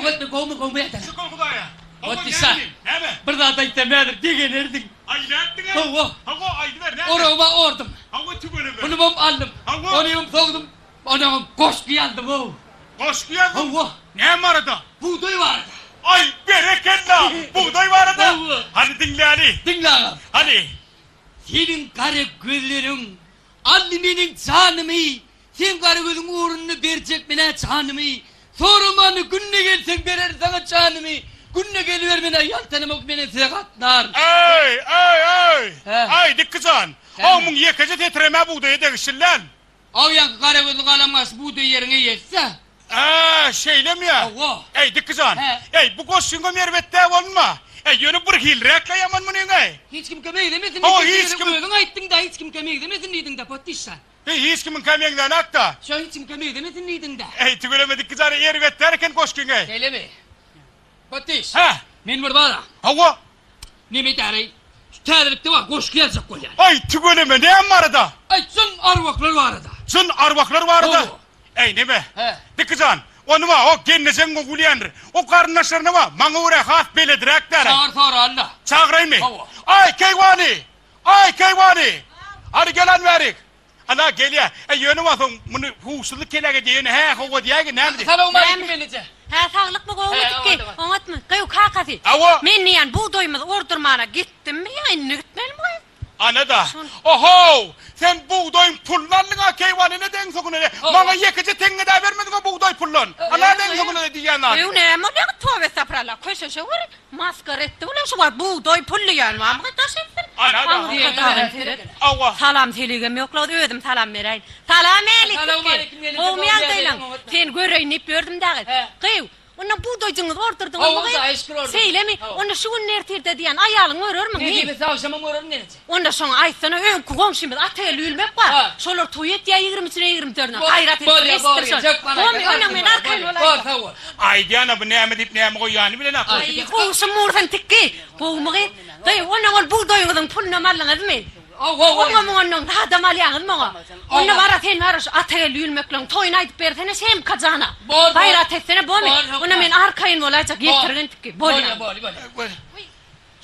Oňatmy, gowumy, gowumy ýatan? Şükür Hudaýa. Hawa, Otdüşa. näme diýiň? Näme? Bir zat aýtsam häzir begenerdiň. Aý, nätdiň-ä? Hawa. Hawa, aýdyber, näme? Oragym-a ordum. Hawa, tüweleme. Pulumam aldym. Hawa. Onymam sowdum. Onamam goşgy ýazdym-ow. Goşgy ýazdyň? Hawa. Näme barada? Bugdaý barada. Aý, berekella! Bugdaý barada? Hawa. Hany diňläli. Diňle agam. Hany. Seniň gara gözleriň aldy meniň janymy, Seň gara gözüň ugrunda berjek men-ä janymy, Soramany günde gelseň bererin saňa janymy, Günde geliber men-ä ýaltanamok menem size gatnar. Äý, äý, äý! Hä? Äý, Dikki jan! Haw, muň ýekeje setirem-ä bugdaýa degişli däl. Aw, ýaňky gara gözli galamgaşly bugdaý ýeriň eýesi-dä. Ä, şeýlemi ýa? Hawa. Äý, Dikki jan! Hä? Äý, bu goşgyňam erbet däl bolma. Äý, ýöne birhiliräk-le ýaman munyň-äý. Hiç kimkä meňzemesin Hawa, diýdiň, hiç kim. Özüň aýtdyň-da, hiç kimkä meňzemesin diýdiň-dä, Potdyş jan. Heý, hiç kimiňkä meňzänok-da. Şo hiç kimkä meňzemesin diýdiň-dä. Eý, tüweleme Dikki jan, erbet däl eken goşgyň-eý. Şeýlemi? Potdyş. Hä? Men bir bar-a. Hawa. Neme edäreý? Şu täzelikde bar, goşgy ýazjak bolýan. Aý, tüweleme, näme barada? Aý, jyn arwahlar barada. Jyn arwahlar barada? Hawa. Eý, neme? Hä. Dikki jan, ony bar, o gelnejeň gowy bilýändir. O garyndaşlaryna bar, maňa görä has belediräk däl-aý. Çagyr soraly-da. Çagyraýynmy? Hawa. Aý, keýwany! Aý, keýwany! Hany gel han bärik! Ana, gelýä. Äý, ýöne wah, soň muny huşsuzlyk keläk edýä, ýöne hä, hawa diýäýgin, näme diý? Salowmaleýkim, gelneje. Hä, saglykmy, gowumy tikgi? Oňatmy? Gyýw, kakasy. Hawa. Men diýýän, bugdaýymyzy ordurmana gitdimmi ýa indi gitmelimi gyz? Ana-da. Ohow! Sen bugdaýyň puluny aldyň-a, keýwany, ine deň soňuna. Maňa ýekeje teňňe-dä bermediň-a bugdaý puldan. Ana, deň soňuna diýýän zady. Gyýw, näme bolýa, toba estapyrallah, köşeşe gör. Maskara etdi bular şu wagt bugdaý pul diýýän barmy daş etsin. Awa. Salam seligem ýok la özüm salam beräýin. Salam älik tikgi. Gowmy ýagdaýlaň. Seni göreýin diýip ýördüm dagy. Gyýw, onda bugdaýjyňyzy ordurdyňyzmy gyz? Şeýlemi? Onda şu gün ertirde diýýän aýalyň görermiň? Nesip etse agşamam görerin gelneje. Onda şoňa aýtsana öňki goňşymyz Atageldi Ülmek bar. Şolar toý etýär ýigrimi üçüne ýigrimi dördüne. Gaýrat edip bir eşitdir şony. Gomy onda men arkaýyn bolaýyn. Aýdýana bu näme diýip näme goýýany bilenok. Aý goňşym Mursun tikgi. Gowumy gyz? Gyz onda ol bugdaýyňyzyň pulunam aldyňyzmy? Oňa muňa ondan zadam alýaňyzmy oňa? Onda bara sen bara şu Atageldi Ülmekleň toýuny aýdyp bersene Şemka jana. Gaýrat etsene bomy? Onda men arkaýyn bolaýjak ýetirgin tikgi. Bolýa.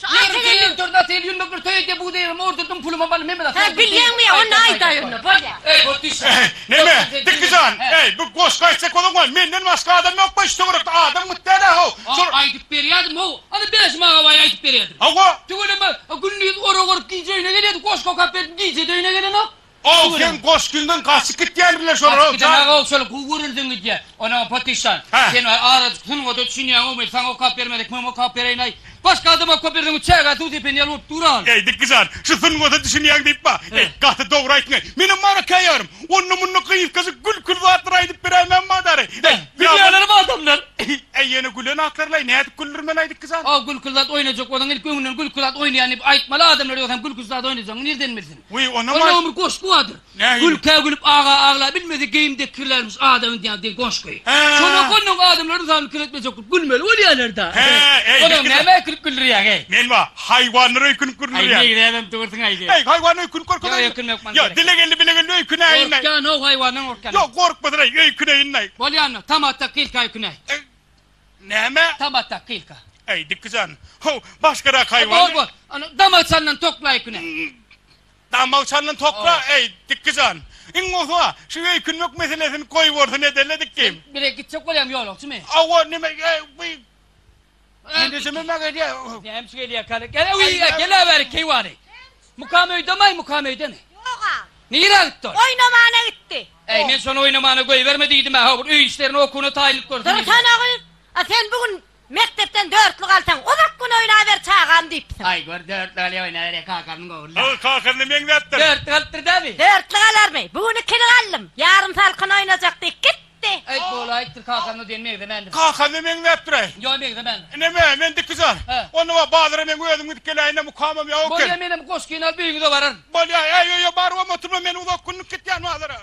Şu Ýigrimi Atageldi. ýigrimi dördüne Atageldi Ülmek bir toý edýär bugdaýym ordurdym pulumam aldym hemme zat. Hä bilýäňmi ýa onda aýdaý onda bolýa. Eý Potdyş. Neme, Dikgi jan, eý, bu goşgy aýtjak bolsaň goý, menden başga adam ýok bu şu töwerekde adam gyt däl-ä how. Şol. Aýdyp berýärdim how, ana Bäşim agabaý aýdyp berýärdim. Hawa. Tüweleme, gündiz orak orup gije öýüne gelýärdi, goşgy okap berdim, gije-de öýüne gelenok. Ow sen goşgyňdan gaçyp gitýändirler şolar Gaçyp gidenok-ow şol gowy görülseň gidýä. Onam Potdyşjan, sen azajyk sungata düşünýäň-ow men saňa okap bermedik mem okap bereýin-aý. Başga adama okap berseň çägä suw sepen ýaly bolup dur-al. Eý Dikgijan, şu sungata düşünýäň diýip ba. Eý gaty dogry aýtdyň-eý. Menem bara käýarym. Onda-munda gysgajyk gülküli zatlar aýdyp beräýmän badary. Eý Gülýänlerem adamlar. Eý ýöne gülen zatlar-laý nädip güldürmeli-aý Dikgijan? Ow gülküli zat oýnajak bolsaň ilki öňünden gülküli zat oýnaýan diýip aýtmaly adamlar ýogsam gülküli zat oýnajagyňy nirden bilsin. Wiý, onam Onda aýt. ömür goşgy bardyr. Nähili? Gülkä gülüp aga agla bilmese geýim dek kirlärmiş adamy diýen diýen goşgy. Hä. Şony okandan adamlar ynsanyny kir etmejek bolup gülmeli bolýarlar-da. Hä, eý, Onam bir nämä öýkünip güldürýäň, eý? Men bar, haýwanlara öýkünip Aý, güldürýän. meňzäbem dursuň, aý, sen. Eý, haýwana öýkünip Ýok, görkezeýinmi? öýkünmek maňa Ýok, gerek. dile geldi, bile geldi, öýkünäýin-aý. Gorkýan-ow, haýwandan gorkýan. Ýok, gorkmasyn-aý, öýküneýin-aý. Bolýan-da, tam atda kylka öýkünäý. Eý, näme? Tam atda kylka. Eý, Dikgijan, how, başgarak haýwan. Bor, bor. Ana, damak çalnan tokla öýkünäý. Damak çalnan tokla, eý, Dikgijan. Iň gowusy, şu öýkünmek meselesini goýbolsun edeli, Dikgim. Sen bire gitjek bolýaň ýolagçymy? Hawa, neme, eý, bu Mendejeme gelýär. Näme üçin gelýär, kale? Gel, öý, gel bäri, keýwany. Mukam öýdemi, Mukam öýdemi? Ýog-a. Nirä gitdi ol? Oýnamana gitdi. Eý, men şony oýnamana goýberme diýdim-ä, hawa, bir öý işlerine, okuwyna taýynlyk görsün diýdim. Dursana gyz, a sen bu gün Mekdepden dörtlük alsaň, uzak gün oýnaber çagam diýipsiň. Aý, gör, dörtlük alýa oýnaberýä, kakasynyň ogly-da. Aý, kakasyna meňzäpdir. Dörtlük alypdyr dämi? Dörtlük alarmy? Bu gün ikilik aldym. Ýarym salkyn oýnajak diýip gitdi. Aý, bolaýypdyr, kakasyna diýen meňzemändir. Kakasyna meňzäpdir-aý. Ýok, meňzemändir. Neme, men Dikgijan. Hä. Onda bar, bazara meň özüm gidip geläýin-dä, mukamam ýok eken. Bolýa, menem goşgyny alyp öýüňize bararyn. Bolýa, äý, öýe barybam oturma, men uzak günlük gitýän bazara.